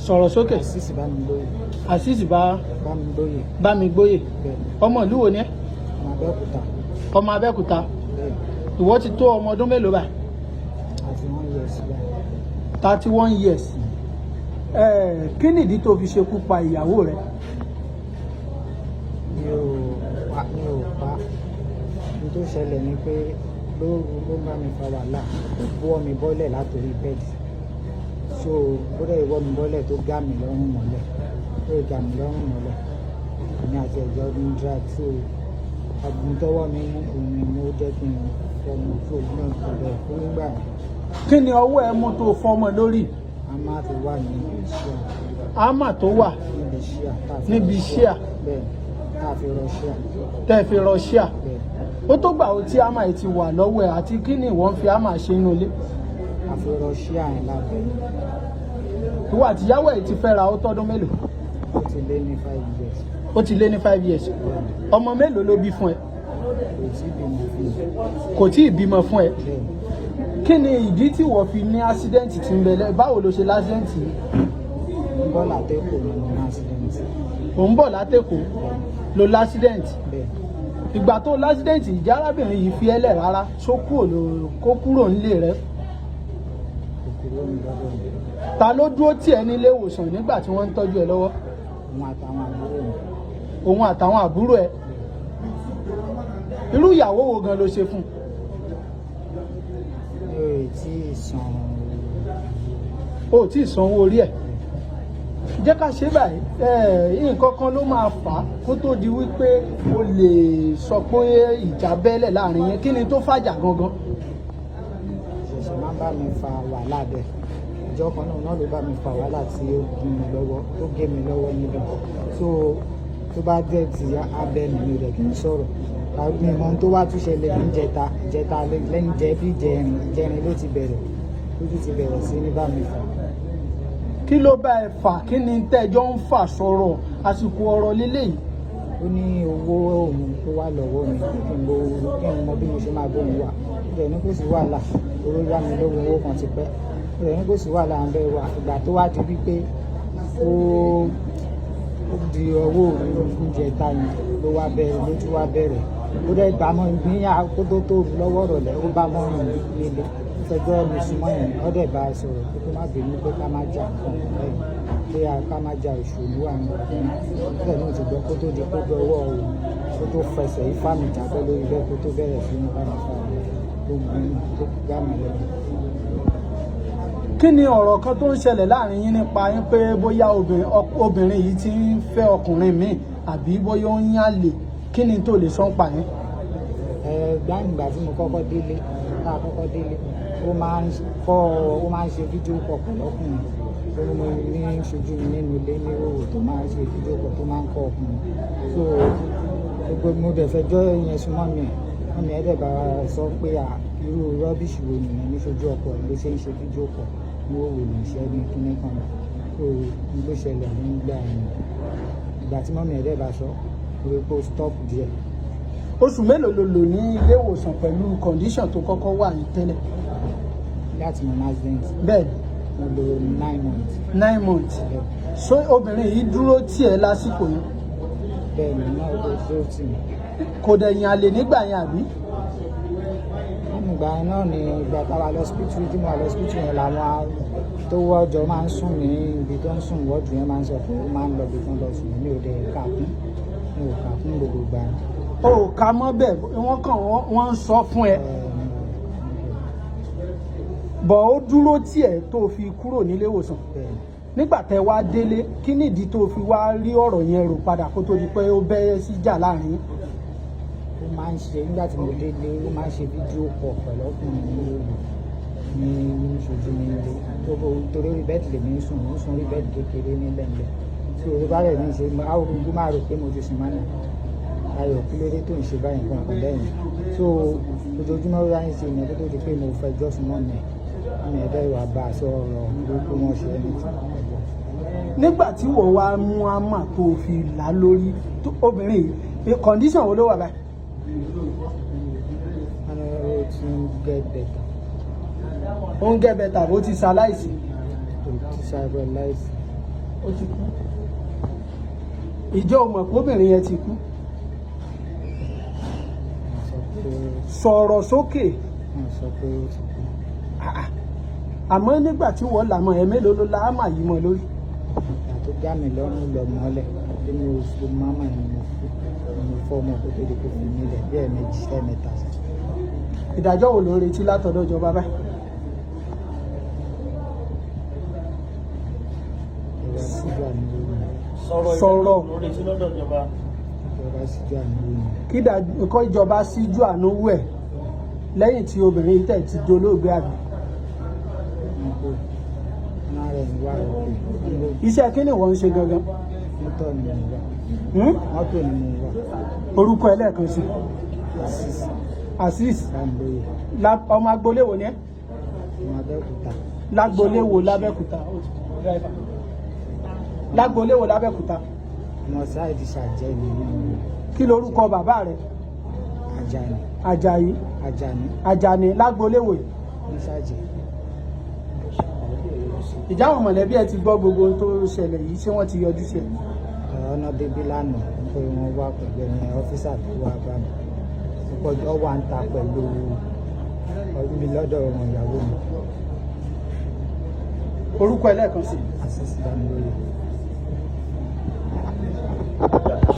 Sọ̀rọ̀ sókè. Azeez Bámigbóyè. Azeez bá Bámigbóyè. Bámigbóyè. Bẹ́ẹ̀. Ọmọ ìlú wo ni ẹ́? Ọmọ Abẹ́òkúta. Ọmọ Abẹ́òkúta. Bẹ́ẹ̀. Ìwọ ti tó ọmọ ọdún mélòó báyìí? 31 years báyìí. 31 years. Kí nìdí tó fi ṣekú pa ìyàwó rẹ? Mi ò pa, mi ò pa. Ohun tó ṣẹlẹ̀ ni pé lóru ló bá mi fa wàhálà, ó wọ́ mi bọ́lẹ̀ látòrí bed. So ó dẹ̀ wọ́ mi bọ́lẹ̀ tó gá mi lọ́rùn mọ́lẹ̀, ó gá mi lọ́rùn mọ́lẹ̀. Èmi àti ẹ̀jọ́ ń drag, so àgùn tọwọ́ mi mú òun ni mo jẹ́ kí n fọ́ mi tó náà kò bẹ̀ fún nígbà yẹn. Kí ni ọwọ́ ẹ mú tó fọ́mọ lórí? A máa fi wà níbi iṣẹ́. Ámà tó wà níbi iṣẹ́ tá a fi níbi rọ iṣẹ́ bẹ́ẹ̀, tá a fi rọ ṣíà. Tẹ́ fi rọ ṣíà. Bẹ́ẹ̀. Ó tó gbà ó tí ámà yìí ti wà lọ́wọ́ ẹ̀, àti kí ni ìwọ ń fi ámà ṣe inú ilé? A fi rọ ṣíà yẹn lábẹ́. Ìwọ àtìyàwó ẹ̀ ti fẹ́ra ó tọ́dún mélòó? Ó ti lé ní 5 years. Ó ti lé ní 5 years. Ọmọ mélòó ló bí fún ẹ? Kò tí ì bímọ fún mi. Kò tí ì bímọ fún ẹ? Bẹ́ẹ̀. Kí ni ìdí tí wọ́n fi ní accident tí ń bẹ lẹ́? Báwo ló ṣe l'accident yìí? Ń bọ́ látẹ́kọ̀ọ́ ní mo ní accident. Ò ń bọ̀ látẹ̀kọ́ ló l'accident? Bẹ́ẹ̀. Ìgbà tó l'accident, ìjà arábìnrin yìí fi ẹ́lẹ̀ rárá? Ṣó kúrò ló kó kúrò nílé rẹ? Kò kúrò ní lọ́dọ̀ mi. Ta ló dúró tì ẹ́ nílé ìwòsàn nígbà tí wọ́n ń tọ́jú ẹ lọ́wọ́? Òun àtàwọn àbúrò mi. Òun àtàwọn àbúrò ẹ. Irú ìyàwó wo gan ló ṣe fún un? Mi ò tí ì san. O ò tí ì sanwó orí ẹ̀. Jẹ́ ká ṣe báyìí. Nǹkan kan ló máa fà á kó tó di wípé o lè sọ pé ìjà bẹ́lẹ̀ láàrin yẹn. Kí ni tó fàjà gangan? Ṣẹ̀ṣẹ̀ máa ń bá mi fa wàhálà bẹ́ẹ̀. Ìjọ kan náà ló bá mi fa wàhálà tí ó gún mi lọ́wọ́, tó gé mi lọ́wọ́ níbẹ̀. So tó bá dẹ̀ ti abẹ́ mi, mi ò dẹ̀ kí n sọ̀rọ̀. Mi mọ ohun tó wá tún ṣẹlẹ̀ ní ìjẹta, ìjẹta lẹ́yìn jẹ́ bí ìjẹrin, ìjẹrin ló ti bẹ̀rẹ̀, ló tún ti bẹ̀rẹ̀ sí ní bá mi fà. Kí ló bá ẹ fà? Kí ni tẹ́jọ́ ń fà sọ̀rọ̀ àsìkò ọ̀rọ̀ lílé yìí? Ó ní owó òun tó wà lọ́wọ́ mi, kí n bo, kí n mọ bí mo ṣe máa bóun wà. Ó dẹ̀ ní kò sí wàhálà, owó yá mi lówó, owó kan ti pẹ́. Ó dẹ̀ ní kò sí wàhálà, ń bẹ́ wà. Ìgbà tó wá di wípé ó di ọwọ́ oúnjẹ ta yẹn ló wá bẹ̀rẹ̀, ló tún wá bẹ̀rẹ̀. Ó dẹ̀ bá mọ́ ní kó tó lọ́wọ́ rọ̀lẹ́, ó bá mọ́ mi nílé, ó fẹjọ́ mi súnmọ́ yẹn. Ó dẹ̀ bá a sọ̀rọ̀ pé kó má bínú, pé ká má jà nǹkan bẹ́ẹ̀, pé ká má jà, ìṣòro wà ní ọ̀gbìn. Ó dẹ̀ ní òtún gbọ́ kó tó di pé ọwọ́ òun kó tó fẹsẹ̀ ifá mi jábọ́ lórí bẹ́ẹ̀, kó tó bẹ̀rẹ̀ sí ní bá mi fà tó gún tó gbá mi lẹ́nu. Kí ni ọ̀rọ̀ kan tó ń ṣẹlẹ̀ láàrin yín nípa yín pé bóyá obìnrin yìí ti ń fẹ́ ọkùnrin míì àbí bóyá ó ń yàn lè? Kí ni tó lè sọ ń pa yín? Ẹ gbàǹgbà tí mo kọ́kọ́ délé, tá a kọ́kọ́ délé, ó máa ń kọ́, ó máa ń ṣe video call pẹ̀lú ọkùnrin. Ó ní mo ní ṣojú mi nínú ilé ní òwò tó máa ń ṣe video call, tó máa ń kọ́ ọkùnrin. So gbogbo mo dẹ̀ fẹjọ́ yẹn súnmọ́ mi ẹ̀, mummy ẹ̀ dẹ̀ bá sọ pé à irú rubbish wo nìyẹn, ní ṣojú ọkọ ẹ̀ ló ṣe ń ṣe video call ní òwò ní iṣẹ́ ní kíní kan. So n ló ṣẹlẹ̀ nígbà yẹn. Ìgbà tí mummy ẹ̀ dẹ̀ bá sọ, mo rí pé ó stop díẹ̀. Oṣù mélòó ló lò ní ilé ìwòsàn pẹ̀lú condition tó kọ́kọ́ wà ní tẹ́lẹ̀? Láti mo ní accident? Bẹ́ẹ̀. Mo lò 9 months. 9 months. Bẹ́ẹ̀. So obìnrin yìí dúró tì ẹ́ lásìkò yẹn? Bẹ́ẹ̀ ni náà, ó dúró tì mí. Kò dẹ̀ yàn àlè nígbà yẹn, àbí? Nínú ìgbà yẹn náà ni ìgbà táwa lọ hospital, tí mo wà lọ hospital yẹn, làwọn tó wọ́jọ máa ń sùn ní ibi tó ń sùn wọ́ọ̀dù yẹn máa ń sọ pé ó máa ń lọ ibi kan lọ sùn. Mi ò dẹ̀ kà kún, mi ò kà kún gbogbo ìgbà yẹn. O ò ká mọ́ bẹ́ẹ̀, wọ́n kàn wọ́n ń sọ fún ẹ bọ̀, ó dúró tì ẹ́ tó fi kúrò nílé ìwòsàn? Bẹ́ẹ̀. Nígbà tẹ́ wá délé, kí nìdí tó fi wá rí ọ̀rọ̀ yẹn rò padà kó tó di pé ó bẹ́ sí jà láàrin yín? Ó máa ń ṣe nígbà tí mo délé, ó máa ń ṣe video call pẹ̀lú ọkùnrin ní òru ní ṣojú mi nílé tó bó, torí orí bed lèmi ń sùn, mo ń sùn orí bed kékeré nílẹ̀ nílẹ̀ tí orí bá rẹ̀ ní ṣe àwọn gbogbo máa rò pé mo ti sùn mọ́nà. Ayọ̀, kí ló dé tó ń ṣe báyìí, nǹkan kan bẹ́ẹ̀ yẹn. So ojoojúmọ́ ló ń ṣe ìyẹn kó tó di pé mo fẹjọ́ sùn mọ́ mi mi ẹ̀dá ìwà bá a sọ ọ̀rọ̀ burúkú wọn ṣe ẹni tí wọ́n gbọ́. Nígbà tí wọ́n wá mú àmà tó fi là lórí obìnrin yìí, condition wo ló wà báyìí? Wọ́n ní ó ti ń get better. Ó ń get better bó ti ṣaláìsí? Kò ti ṣàìbọ̀ láìsí. Ó ti kú. Ìjọ ò mọ̀ pé obìnrin yẹn ti kú? Wọ́n sọ pé Sọ̀rọ̀ sókè. Wọ́n sọ pé ó ti kú. Ah, ah. Àmọ́ nígbà tí wọ́n là mọ́ ẹ, mélòó ló la ámà yìí mọ́ lórí? Ìgbà tó já mi lọ́rùn lọ mọ́lẹ̀ bí mo fi máma ni mo fi mo fọ́ ọmọ kó tó di kó fi mí lẹ̀ bí ẹ̀ẹ̀mejì, ẹ̀ẹ̀mẹ́ta sí. Ìdájọ́ wo ló ń retí látọ̀dọ̀ ìjọba báyìí? Ìjọba síjú àánú wò mí. Sọ̀rọ̀. Sọ̀rọ̀. Ìdájọ́ lórí sí lọ́dọ̀ ìjọba. Ìjọba síjú àánú wò mí. Kí kọ́ ìjọba síjú àánú wò ẹ̀ lẹ́yìn tí obìnrin yìí tẹ̀ ti dolóògbé, àbí? Wọn kò náà rẹ̀ ń wá òkè wọn ló. Iṣẹ́ kí ni wọ́n ń ṣe gangan? Mọ́tò ni mo wà. Hmm? Mọ́tò ni mo wà. Orúkọ ẹlẹ́ẹ̀kan sí. Azeez. Azeez. Bámilóye. Ọmọ agboolé wo ni ẹ́? Ọmọ Abẹ́òkúta. Lágboolé wo lábẹ́òkúta? Driver. Lágboolé wo lábẹ́òkúta? Ọmọ sáìdì ṣàjẹ́ ni mo wà. Kí lorúkọ bàbá rẹ̀? Àjàní. Àjàyí? Àjàní. Àjàní lágboolé wo yìí? Ní ṣàjẹ́. Ìjà àwọn mọ̀lẹ́bí ẹ ti gbọ́ gbogbo ohun tó ṣẹlẹ̀ yìí? Ṣé wọ́n ti yọjú sí ẹ? Ọ̀nà débí lánàá pé wọ́n wá pẹ̀lú ẹni officer tó wá bá mi. Ọ wà ń ta pẹ̀lú mi lọ́dọ̀ ọmọ ìyàwó mi. Orúkọ ẹlẹ́ẹ̀kan sí. Azeez Bámilóye.